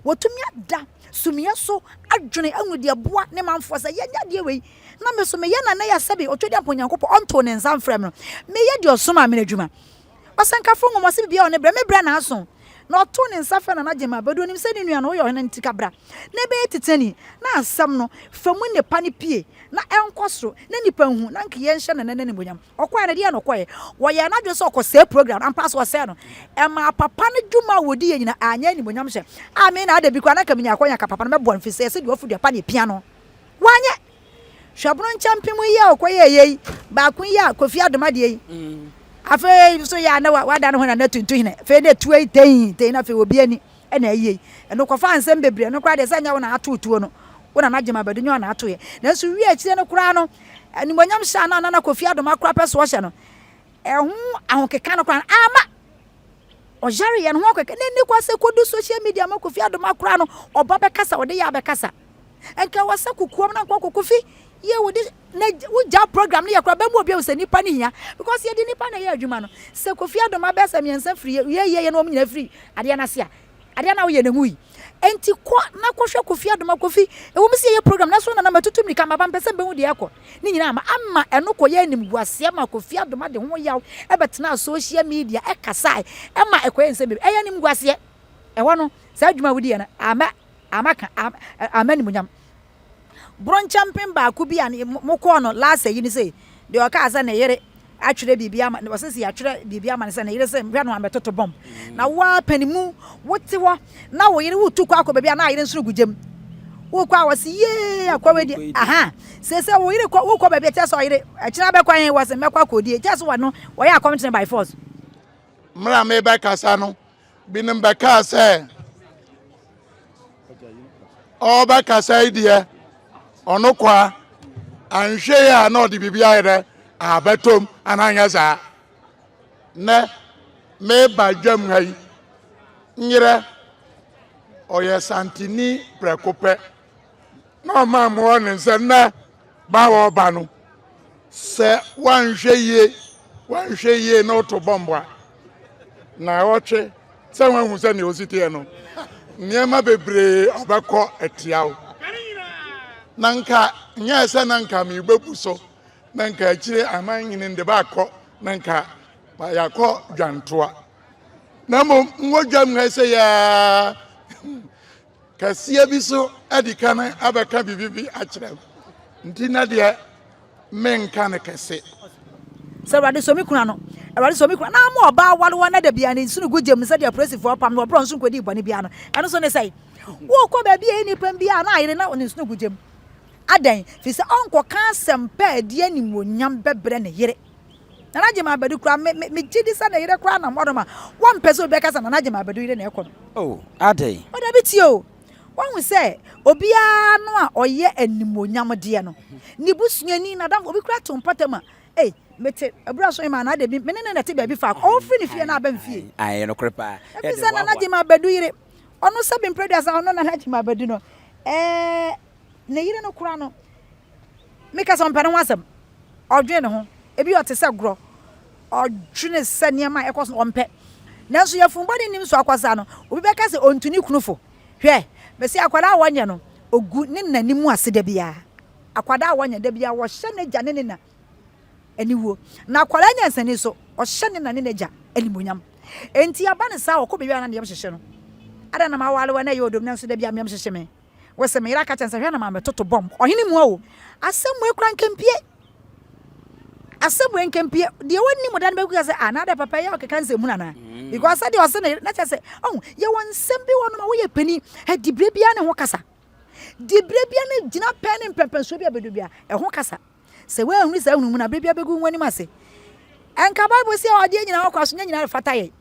Watumi ada sumiiɛ so adwene ahu deɛ ɛboa ne manfoɔ sɛ yɛnyɛ adeɛ wei na me so meyɛ na nɛ yɛ sɛbe Otwedeɛ Onyankopɔn ɔntoo ne nsa mfrɛ me no meyɛ deɛ ɔsomaa me no adwuma. Ɔsɛnkafo nwoma ɔse biribiara wɔ ne berɛ, me berɛ na aso. Na ɔtoo ne nsa frɛɛ Nana Gyimah Badu, onim sɛ ne nua no, woyɛ ɔhene nti ka bra na ɛbɛyɛ titenani, na asɛm no, fa mu nnepa no pue, na ɛnkɔ soro, na nnipa nhu, na anka yɛnhyɛ Nana no animuonyam. Ɔkɔeɛ no, ɛdeɛn na ɔkɔeɛ? Wɔyɛɛ n'adwene sɛ ɔkɔsɛe program no. Ampa ara so ɔsɛee no. Ɛmaa papa no dwuma a wɔdiiɛ nyinaa anyɛ animuonyamhyɛ. A me na ada bi koraa na anka menya akwanya anka papa no mɛboa no, ɛfiri sɛ yɛse deɛ wafu dua pa na ɛpia no. Wanyɛ. Hwɛ bono nkyɛmpem yi a ɔkɔyɛeɛ yi, baako yi a Kofi Adoma deɛ yi. Afei nso yɛ a na wada ne ho na na tuntu hene. Afei na etuo yi tɛn tɛn na afei obi ani na ayie yi. Ɛno kɔfaa nsɛm bebree. Ɛno koraa deɛ sɛ nyɛ wo na ato tuo no. Wo na n'agyema bɛdu nyɛ wo na atoeɛ. Nanso wie akyire no koraa no, animuonyam hyɛ a na Nana Kofi Adoma koraa pɛ so ɔhyɛ no, ɛho ahokeka no koraa no amma. Ɔyare yɛn ho akɔkɛ na ɛni kwa sɛ kɔdu social media ma Kofi Adoma koraa no ɔba bɛkasa ɔde yɛ abɛkasa. Nka wɔ sɛ kokoam na nkɔ Kofi yɛ wo de na wogya program no yɛ koraa bɛmu obi ahu sɛ nipa no hia because yɛde nipa na ɛyɛ adwuma no. Sɛ Kofi Adoma bɛyɛ sɛ mmiɛnsa firi yɛ yɛ yɛ na wɔn nyinaa firi adeɛ no ase a Adeɛ no a woyɛ no nwui. Enti kɔ na kɔhwɛ Kofi Adoma. Kofi, ɛwom sɛ yɛyɛ program nanso na na matutu mmirika maba mepɛ sɛ mebɛhu deɛ ɛrekɔ. Ne nyinaa ama ama ɛno kɔyɛɛ animguaseɛ ma Kofi Adoma de ho yaw bɛtenaa social media kasae ma ɛkɔyɛɛ nsɛm bebree. Ɛyɛ animguaseɛ. Ɛhɔ no, saa adwuma a wodiiɛ no amma amma ka amma animuonyam. Bronkyɛmpen baako bi a mokɔɔ no last ayi no sei, deɛ ɔkaa sɛ ne yere atwerɛ biribi ama no, ɔse sɛ yɛatwerɛ biribi ama no sɛ ne yere sɛ hwɛ no amɛtoto bɔmb. Na wo ara panimu, wote hɔ na wo yere wotu kɔ akɔ baabi a na ayere nsono gu gyam. Wokɔ a wɔse yee akɔ wei deɛ, aha, seesei wo yere kɔ, wokɔ baabi a kyerɛ sɛ ɔyere, ɛkyena bɛkɔ he, wɔse mɛkɔ akɔdie, kyerɛ sɛ wɔno wɔyɛ akɔmkyene by force. Mmerɛ a merebɛkasa no, binom bɛkaa sɛ ɔrebɛkasa yi deɛ ɔno kwa anhwɛ yi a na ɔde biribi ayɛ dɛ abɛtɔm anaa nyɛ saa nɛ meba dwam ha yi nyerɛ ɔyɛ santini prɛko pɛ na ɔmaa mmoa ne nsa nnɛ ba a ɔreba no sɛ wanhwɛ yie wanhwɛ yie na ɔto bɔmbo a na ɔtwe sɛ wahu sɛ nea ɔsi teɛ no nneɛma bebree ɔbɛkɔ atia wo na nka nyɛ sɛ na nka merebɛbu so na nka akyire aman nyini de baakɔ na nka yɛakɔ dwantoa na mmom nwɔ dwam ha sɛ yɛa Kɛseɛ bi so adi kan abɛka biribi bi akyerɛ me, nti na deɛ menka no kɛse. Sɛ Awurade sɔ me kunu ano, Awurade sɔ me kunu ano, na ama ɔbaa warewa na da biara ne nsono gu gyam sɛdeɛ apolisifoɔ pam no wɔ berɛ a ɔnso nkɔdii bɔne biara no, ɛno nso ne sɛn? Wokɔ baabi a ɛyɛ nnipa biara na ayere na ne nsono gu gyam. Adɛn? Firi sɛ ɔnkɔka asɛmpa a ɛde animuonyam bɛbrɛ ne yere. Nana Gyimah Abadu koraa, me, me, megye di sɛ ne yere koraa nam hɔnom a, wɔmpɛ sɛ obi bɛka sɛ Nana Gyimah Abadu yere na ɛkɔ no. Oh, adɛn? Oh, dabi tie o. Wahu sɛ obiara no a ɔyɛ animuonyamdeɛ no, ne busuani, n'adamfo, obi koraa to mpɔtam a, ei, mete abura so hemaa na adɛ bi, me ne no na ɛte baabi faako, ɔmfiri ne fie na aba me fie. Ae, ɛyɛ nokorɛ paa. Ɛfiri sɛ Nana Gyimah Abadu yere, ɔno sɛbe mprɛduasa, ɔno Nana Gyimah Abadu no, ɛɛ, ne yere no koraa no, Meka sɛ ɔmpɛ ne ho asɛm. Ɔdwene ne ho. Ebia ɔte sɛ gorɔ. Ɔdwene sɛ nneɛma a ɛkɔ so no, ɔmpɛ. Nanso yafunu bɔne nnim so akwasaa no, obi bɛka sɛ ɔntu ne kunu fo. Hwɛ, mese akwadaa a wɔnyɛ no, ɔgu ne na anim ase da biara. Akwadaa a wɔnyɛ, da biara wɔhyɛ n'agya ne ne na aniwuo. Na akwadaa nyansani nso, ɔhyɛ ne na ne n'agya animuonyam. Enti aba no saa a, ɔkɔ baabi a na ne yam hyehye no. Adɛn na maware wo a na ɛyɛ ɔdɔ mu nanso da biara me yam hyehye me? Wose me yere aka kyerɛ no sɛ hwɛ na mammɛtoto bɔmb. Ɔhene mua o. Asɛm wei koraa nkɛmpie. Asɛm wei nkɛmpie. Deɛ ɔnnim da no bɛku ka sɛ ah na adɛ papa yi a ɔkeka nsɛm hunu anaa? Mm. Because sɛdeɛ ɔse ne yere na kyerɛ sɛ ɔhu yɛwɔ nsɛm bi wɔ nom a woyɛ panin diberɛ biara ne ho kasa. Diberɛ biara ne gyina pɛn ne mpɛmpɛnsoɔ bi a bɛdu biara ɛho kasa. Sɛ woanhunu saa nhunumu no a, bere biara begu wo anim ase. Ɛnka Bible se adeɛ nyinaa wɔ kwa so, nyɛ nyinaa fata yɛn.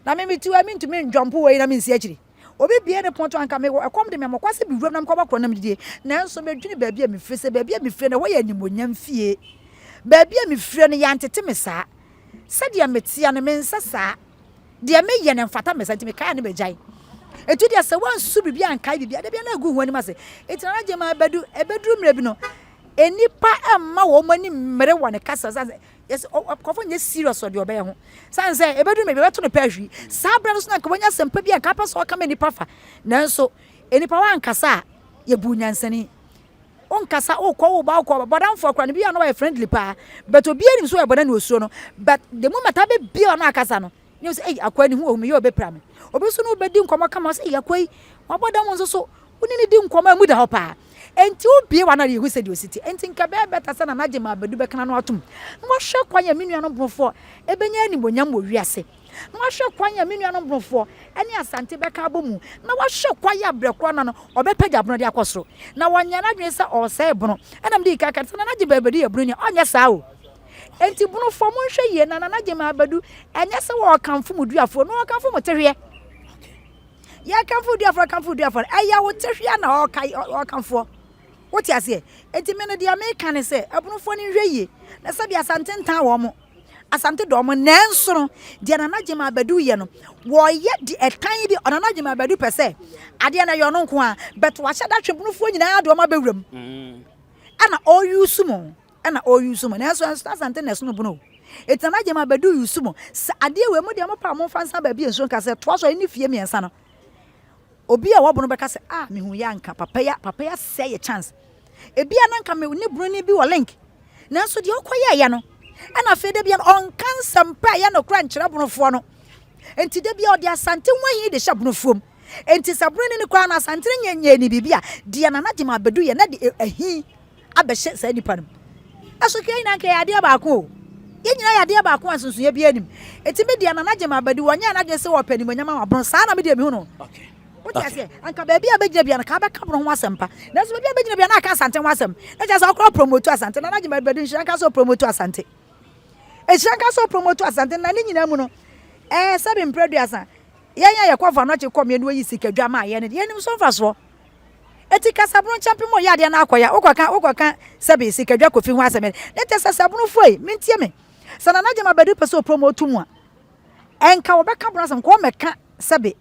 Na me mete hɔ a, mentumi ndwɔmpo wei na mensi akyiri. Obi bue ne pon to anka mewɔ ɛkɔm de me a, mɔkɔ ase bi wuram na mekɔbɔ korɔ na medidie. Nanso medwene baabi a mefire sɛ baabi a mefire no ɛhɔ yɛ animuonyam fie. Baabi a mefire no yɛantete me saa. Sɛdeɛ meteɛ no mensɛ saa. Deɛ meyɛ no mfata me saa nti mekae a na magyae. Enti deɛ sɛ woansusu biribi ankae biribi a, da biara na agu wo ho anim ase. Enti Nana Gyimah bɛdu, ɛbɛduru mmerɛ bi no, nnipa mma wɔn ani mmere wɔ ne kasa sane sɛ yɛsɛ nkurɔfoɔ nyɛ serious wɔ deɛ ɔbɛyɛ ho. Sane sɛ ɛbɛduru mmerɛ bi ɛbɛto no pɛ ahwi. Saa berɛ no so na nka wanya asɛmpa bi a nka apɛ sɛ ɔka ma nnipa fa. Nanso nnipa wankasa a, yɛbu nyansani. Wonkasa, wokɔ woba wokɔ bɔdamfoɔ koraa no bi a na ɔyɛ friendly paa but obiara nim sɛ ɔyɛ bɔdam na osuro no but the moment abɛbie ɔno akasa no. Ne sɛ, ei, akoa ne ho wɔ hu me yɛ ɔbɛpira me. Obi nso ne wo bɛdi nkɔmmɔ kama sɛ, ei, akoa yi, wabɔ dam nso so, wo ne no di nkɔmmɔ a emu da hɔ paa. Enti wobue w'ano a yehu sɛdeɛ ɔsi te. Enti nka ɛbɛyɛ better sɛ Nana Gyimah Abadu bɛka n'ano atom na wahwɛ kwan a me nuanom Bonofoɔ bɛnya animuonyam wɔ wiase, na wahwɛ kwan a me nuanom Bonofoɔ ne Asante bɛka abɔ mu, na wahwɛ kwan a berɛ korɔ no ano ɔbɛpagya Bono de akɔ soro. Na wanyɛ n'adwene sɛ ɔresɛe Bono. Ɛna medii kan ka no sɛ Nana Gyimah Abadu yɛ Bononi a, ɔnyɛ saa o. Enti Bonofoɔ monhwɛ yie na Nana Gyimah Abadu ɛnyɛ sɛ ɔrekamfo mo duafoɔ na ɔrekamfo mo tehweɛ. Yɛkamfo duafoɔ kamfo duafoɔ no, ɛyɛ wo tehwea na ɔka ɔkamfoɔ. Wote aseɛ? Enti me no deɛ meka ne sɛ, abunufoɔ no nhwɛ yie. Na sɛbi Asante ntan wɔn mo. Asante dɔ wɔn. Nanso no, deɛ Nana Gyimah Abadu yɛ no, wɔyɛ de ɛtan bi. Nana Gyimah Abadu pɛ sɛ adeɛ no ɛyɛ ɔno nko ara, but wahyɛ da twe bunufoɔ nyinaa de wɔn abɛwura mu. Ɛna ɔreyusu mo. Ɛna ɔreyusu mo. Nanso ɛnso Asante na ɛsono bunu o. Enti Nana Gyimah Abadu yusu mo. Sɛ adeɛ wei mo deɛ mo pɛ a momfa nsan baabi a nsuo nka sɛ toa so a ɛne fie mmiɛnsa no. Obi a ɔwɔ bunu bɛka sɛ ah mehu yɛ anka papa yi papa yi asɛe yɛ chance. Ebia na anka me ne bununi bi wɔ link. Nanso deɛ ɔkɔyɛɛyɛ no ɛna afei da bia no ɔnka nsɛm pa a ɛyɛ nokorɛ nkyerɛ bonofoɔ no. Enti da bia ɔde Asante ho ahi de hyɛ bonofoɔ mu. Enti sɛ bononi no koraa no Asante no nyɛ nyɛɛ ne biribi a, deɛ Nana Gyimah Abadu yɛ na de ahi abɛhyɛ saa nipa no mu. Ɛso ka yɛn nyinaa nka yɛyɛ adeɛ baako o. Yɛn nyinaa yɛ adeɛ baako a nsonsonoeɛ biara nnim. Enti me deɛ Nana Gyimah Abadu ɔnyɛɛ n'adwene sɛ ɔpɛ animuonyam ama Bono. Saa na me deɛ mehu no. Wote aseɛ? Anka baabi a bɛgyina biara no, ka bɛka Bono ho asɛm pa. Nanso baabi a bɛgyina biara na aka Asante ho asɛm. Na kyerɛ sɛ ɔkora promote Asante. Nana Gyimah Abadu nhyira nka sɛ ɔpromote Asante. Nhyira nka sɛ ɔpromote Asante. Na ne nyinaa mu no, ɛɛ sɛbe mprɛ aduasa, yɛn a yɛkɔ Vanɔkye kɔm yɛn na wɔyi sikadwa maa yɛn no deɛ, yɛnim so mfasoɔ. Eti kasabono nkyɛmpem ɔyɛ adeɛ na akɔya wokɔka wokɔka sɛbe sikadwa kofi ho asɛm ne kyɛ sɛ sabonofoɔ yi mentie me sɛ Nana Gyama Badu pɛ sɛ ɔpromote mu a ɛnka wɔbɛka bono asɛm kɔ mɛka sɛbe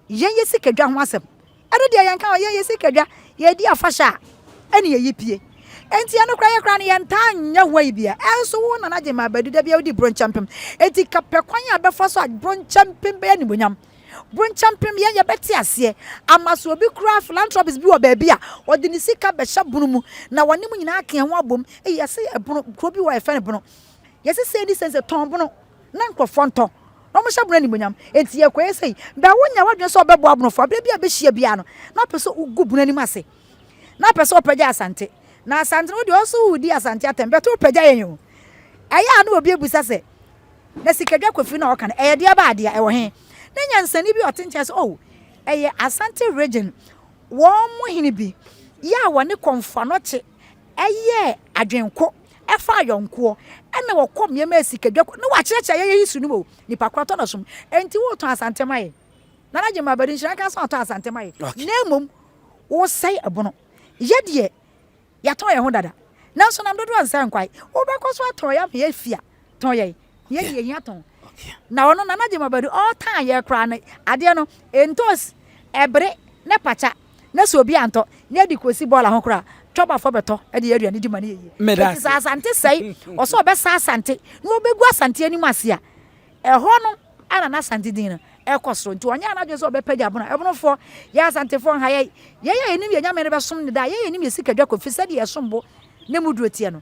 yɛn yɛ sikadwa ho asɛm ɛno deɛ yɛnka yɛn yɛ sikadwa yɛdi afahyɛ a ɛne yɛyi pie enti ɛno koraa yɛ koraa no yɛntaa nyɛ ho ayi bia ɛnso wo Nana Gyama Badu da bia wodi bro nkyɛmpem enti kapɛ kwan a bɛfa so a bro nkyɛmpem bɛyɛ animonyam Bronkyɛmpem, yɛn yɛbɛte aseɛ ama sɛ obi koraa philanthropist bi wɔ baabi a, ɔde ne sika bɛhyɛ bono mu na wɔne mo nyinaa aka yɛn ho abom. Ei, yɛse ɛbono, kuro bi wɔ a yɛfrɛ no bono. Yɛse sei ne sei sɛ tɔn bono na nkurɔfoɔ ntɔ na wɔhyɛ bono animuonyam. Enti yɛkɔyɛ sei. Bɛ wonya w'adwene sɛ wobɛboa abonofoɔ a, berɛ bi a bɛhyia biara no, na wopɛ sɛ wogu bono anim ase. Na wopɛ sɛ wopagya Asante. Na Asante no, wo deɛ ɔso wodi Asante atɛm, but wopagya yɛn o. Ɛyɛ a na obi abisa sɛ, Na Sikadwa Kofi no a ɔka no, ɛyɛ deɛ ba adeɛ a, ɛwɔ he? Na nyansani bi a ɔte nkyɛn sɛ, oh, ɛyɛ Asante region wɔn mo hene bi yɛ a wɔne Kɔmfo Anɔkye ɛyɛɛ adwenko ɛfa ayɔnkoɔ ɛna wɔkɔ mmeɛma Sikadwa ko na wakyerɛkyerɛ yɛyɛ history no mu o, nipa korɔ tɔ na som, enti wotɔn Asante ma yɛ? Nana Gyimah Abadu nhyira nka sɛ ɔtɔn Asante ma yɛ, na mmom wosɛe ɛbono yɛ deɛ Yɛatɔn yɛn ho dada, nanso nam dodoɔ nsɛ nkwae. Wobɛkɔ so atɔn yɛn ama yɛafi a, tɔn yɛn. Yɛn deɛ yɛhia tɔn. Na ɔno Nana Gyimah Badu ɔretan yɛn koraa no, adeɛ no, ntoos, ɛbere ne pakya, na sɛ obi antɔ na yɛde kɔsi bɔɔla ho koraa a, twɔbafoɔ bɛtɔ de yɛ aduane di ma no yɛ yie. Enti sɛ Asante sɛe, ɔsɛ ɔbɛsa Asante na ɔbɛgu Asante anim ase a, Ɛhɔ no na na Asante din no rekɔ soro, nti ɔnyɛɛ n'adwene sɛ ɔbɛpagya Abono. Abonofoɔ, yɛn Asantefoɔ nha yɛn, yɛn a yɛnim yɛn Nyame no bɛsom no daa, yɛn a yɛnim yɛn sikadwa Kofi sɛdeɛ ɛsom bo ne mu duro teɛ no,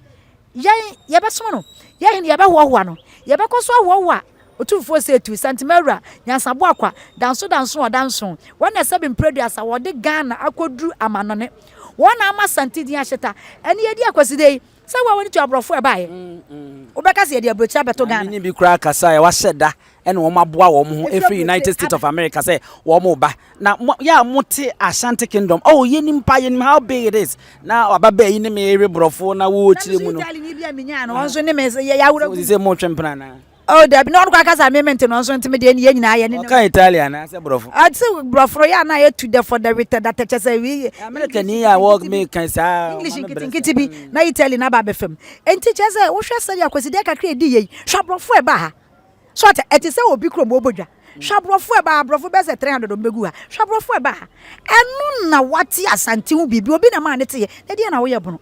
yɛn, yɛbɛsom no, yɛn hene yɛbɛhoahoa no, yɛbɛkɔ so ahoahoa Otumfoɔ Setu, Santemawura, Nyansaboakwa, Danso Danso Ɔdanso, wɔn na sɛbe mprɛduasa wɔde Ghana akɔduru amanɔne, wɔn na ama Asante din ahyeta, ɛne yɛdi Akwaside yi. Sɛ wo a w'ani tua aborɔfo a ɛbaeɛ, wobɛka sɛ yɛde aburokyire abɛto Ghana. Maame no bi koraa kasa a wahyɛ da ɛna wɔn aboa wɔn ho ɛfiri United States of America sɛ wɔn reba. Na mo yɛ a mote Ashanti Kingdom, oh yɛnim pa yɛnim how big it is. Na waba bɛɛ yi ne me rewe borɔfo na wɔrekyerɛ mu no. Na me nso Italy ni bi a menyaa no, wɔn nso ne me yɛ yɛawura gu. Sɛ motwe mpena anaa? Oh dabi na ɔno koraa kasa me mente no nso nti me deɛ yɛn nyinaa yɛ ne Ɔka Italian anaasɛ borɔfo? Ɔte borɔfo no yɛ a na ayɛ tu dɛ for the with that kyɛ sɛ wi America ni a wɔ me kan saa English nketenkete bi na Italy na aba abɛfa mu. Enti kyerɛ sɛ wohwɛ sɛdeɛ Akwasideɛ kakra edi yɛ yi hwɛ aborɔfo a ɛbaa ha so ɔte ɛte sɛ obi kurom ɔbɔ dwa hwɛ aborɔfo a ɛbaa ha aborɔfo bɛyɛ sɛ 300 wɔn bɛgu ha hwɛ aborɔfo a ɛbaa ha ɛno na wate Asante ho biribi obi na maa ne teɛ na ɛdeɛ na woyɛ bono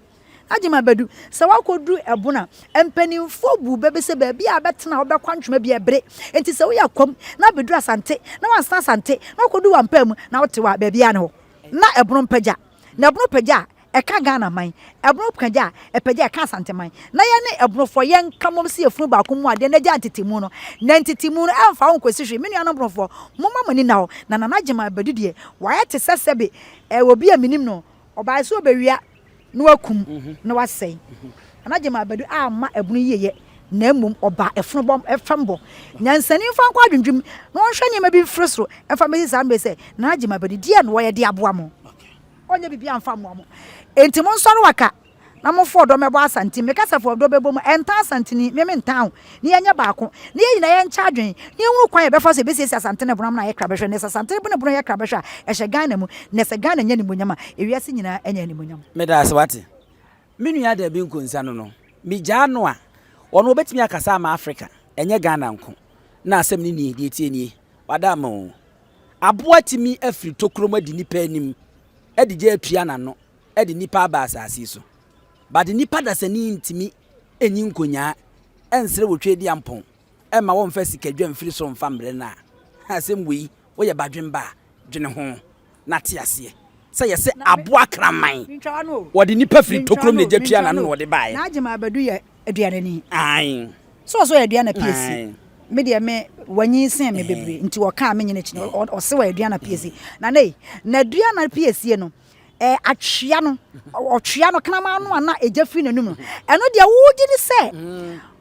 Agyeman Badu, sɛ woakɔduru ɛbono a, mpanimfoɔ bu bɛ bi sɛ baabi a wobɛtena a wobɛkɔ antwema bi ɛbere. Enti sɛ woyɛ Akwam na abɛduru Asante na woansena Asante na woakɔduru Wampaa mu na wote hɔ a, baabiara ne hɔ. Na ɛbono mpagya. Na ɛbono pagya a, ɛka Ghana man, ɛbono pagya a, ɛpagya a, ɛka Asante man. Na yɛne ɛbonofoɔ yɛnka mmom sɛ yɛfunu baako mu adeɛ na gya ntetemu no. Na ntetemu no ɛmfa wo nkɔsi hwee. Me nuanom bonofoɔ, momma mo ani nna hɔ. Na Nana Agyemang Badu deɛ, wayɛ te sɛ sɛbe ɛɛ obi a menim no, ɔbaeɛ sɛ ɔbɛwia na wakum na wasɛe. Nana Agyemang Badu amma ɛbono yieyɛ na mmom ɔbaa ɛfono bɔ, fam bɔ. Nyansani mfa nkɔ adwendwem na ɔnhwɛ nneɛma bi mfiri soro mfa mmɛsi saa mmerɛ yi sɛ, Nana Agyemang Badu, deɛn na wɔyɛ de aboa mo? Ɔnyɛ biribiara mfa mmoa mo. Enti monsɔre waka na momfa ɔdɔ mmɛbɔ Asante. Me kasa fa ɔdɔ bɛbɔ mu. Ɛntan Asanteni, me mentan wo. Na yɛnyɛ baako. Na yɛn nyinaa yɛnkyɛ adwene. Na yɛnhunu kwan a yɛbɛfa so yɛbɛsiesie Asante ne Bono amena ayɛ krabɛhwɛ. Na sɛ Asante ne Bono yɛ krabɛhwɛ a, ɛhyɛ Ghana mu. Na sɛ Ghana nya animuonyam a, ewiase nyinaa anya animuonyam. Meda ase wate. Me nua Dabi Nkonsa no no, megyaa no a, ɔno ɔbɛtumi akasa ama Africa, ɛnyɛ Ghana nko. Na asɛm no nie, deɛ ɛteɛ nie, wada ama o. Aboa tumi afiri tokuro mu adi nipa anim de gya atua n'ano de nipa aba asase yi so. But nipa dasani ntumi nyi nkonyaa nsrɛ wɔ Tweediampɔn mma wɔmfa sikadwa mfiri soro mfa mbrɛ no a, asɛm wei woyɛ badwemba a dwene ho na te aseɛ sɛ yɛse aboa kraman wɔde nipa firi tokuro mu na gya tua n'ano na wɔde baeɛ. N'Agyemang Badu yɛ Aduanani. Ae. So ɔsɛ ɔyɛ aduana piesie? Me deɛ me wanyin sen me bebree nti ɔka a menye n'akyi no ɔse ɔyɛ aduana piesie. Nana ei, na aduana piesie no eh, atwea no ɔtwea no kraman no a na egya firi n'anum no ɛno deɛ wogye di sɛ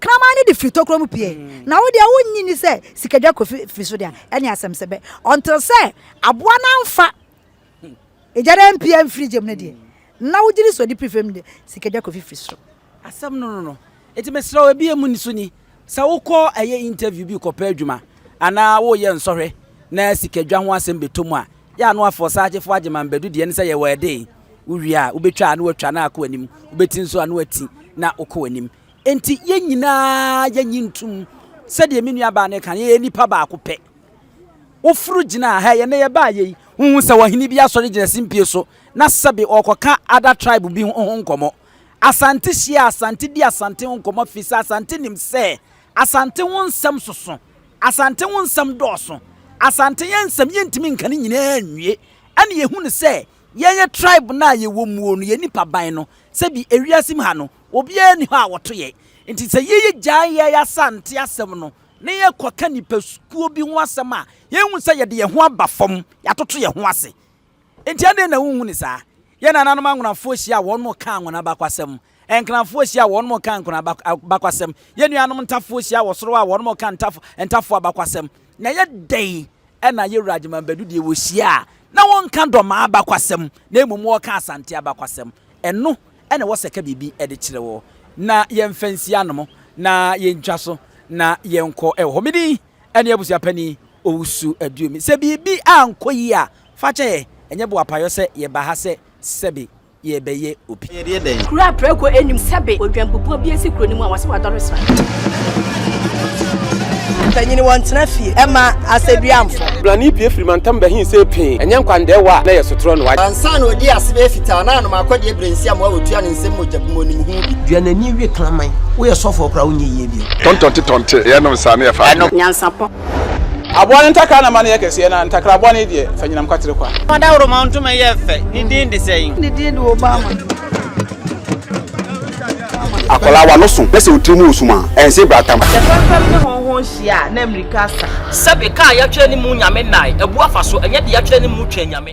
kraman no de firi tokuro mu pie na wo deɛ wonnye ni sɛ sikadwa kɔ firi so deɛ ɛne asɛm sɛ bɛ until sɛ aboa no amfa Egya no ampue amfiri gya mu no deɛ, na wogye di sɛ ɔde piri fam deɛ, sikadwa kɔfifiri soro. Asɛm no no no. Enti mesrɛ wo, ebi emu nso ni, sɛ wokɔ ɛyɛ interview bi kɔpɛ adwuma anaa woreyɛ nsɔhwɛ na sikadwa ho asɛm bɛtɔ mu a, yɛ a na woafa ɔsaagyefo Agyeman Badu deɛ ne sɛ yɛwɔ ɛde. Wowie a, wobɛtwa a na woatwa na akɔ w'anim, wobɛti nso a na woati na wokɔ w'anim. Enti yɛn nyinaa yɛnyi ntom sɛdeɛ me nuabaa no reka no, yɛyɛ nnipa baako pɛ. Woforo gyinaa ha yi, ɛnnɛ yɛbaa yei, wohu sɛ ɔhene bi asɔre gyina simpie so na sɛbe ɔrekɔka other tribe bi ho nkɔmmɔ. Asante hyia Asante di Asante ho nkɔmmɔ firi sɛ Asante nim sɛ Asante ho nsɛm soso, Asante ho nsɛm dɔɔso, Asante yɛn nsɛm yɛntumi nka ne nyinaa nwie. Ɛna yɛhu no sɛ yɛn yɛ tribe no a yɛwɔ muo no, yɛn nipa ban no, sɛbi ewiase mu ha no, obiara nni hɔ a ɔto yɛn. Nti sɛ yɛyɛ gyae yɛn Asante asɛm no na yɛkɔka nnipakuo bi ho asɛm a, yɛhu sɛ yɛde yɛn ho aba fam, yɛatoto yɛn ho ase. Enti adɛn na wonhu no saa? Yɛn nananom anwonafoɔ hyia a wɔnom ka anwona abakwasɛm. Nkranfoɔ hyia a wɔnom ka nkran abakwasɛm. Yɛn nuanom ntafoɔ hyia wɔ soro a wɔnom ka ntafo ntafoɔ abakwasɛm. Na ɛyɛ dɛn na yɛn wura Agyeman Badu deɛ wɔhyia a na wɔnka Dɔmaa abakwasɛm na mmom wɔka Asante abakwasɛm? Ɛno na ɛwɔ sɛ ɛka biribi de kyerɛ wo. Na yɛmfa nsi anom na yɛntwa so na yɛnkɔ wɔ hɔ. Me din ne Abusuapanin Owusu Aduomi. Sɛ biribi ankɔ yie a, fa kyɛ yɛn. Ɛnyɛ boapayɔ sɛ yɛba ha sɛ sɛbe yɛrebɛyɛ obi. Kuro a prako nnim sɛbe odwanbubuo bi asi kuro no mu a wɔse wadɔre sra. Mpanyin wɔntena fie mma asɛduamfo. Blani pue firi mantam bɛhe see pee, ɛnyɛ nkwandɛɛwa a na ɛyɛ sotorɔ no. Ansa na odii ase bɛyɛ fitaa na anom akɔdeɛ berɛ nsi amoa wɔtua ne nsam mogya bu mu onim ho bi. Dua n'ani we kraman. Woyɛ sɔfoɔ koraa wonyɛ yie bio. Tɔntɔnte tɔnte yɛnom saa ne yɛfa adwene. Nyansapɔ. Aboa no ntakra na ma no yɛ kɛseɛ, na ntakra bɔne deɛ, fa nyinam kwatere kwa. Ɔdawuroma ntoma yɛ fɛ, ne din de sɛn? Ne din de Obama. Akwadaa w'ano so na sɛ wo tiri mu wɔ sum a, ɛnse bratam. Sɛ fɛmfɛm ne hɔnhɔn hyia a, na mmirika asa. Sɛbe, ka a yɛatwerɛ ne mu Nyame nnae, abu afa so, ɛnyɛ deɛ yɛatwerɛ ne mu Twɛn Nyame.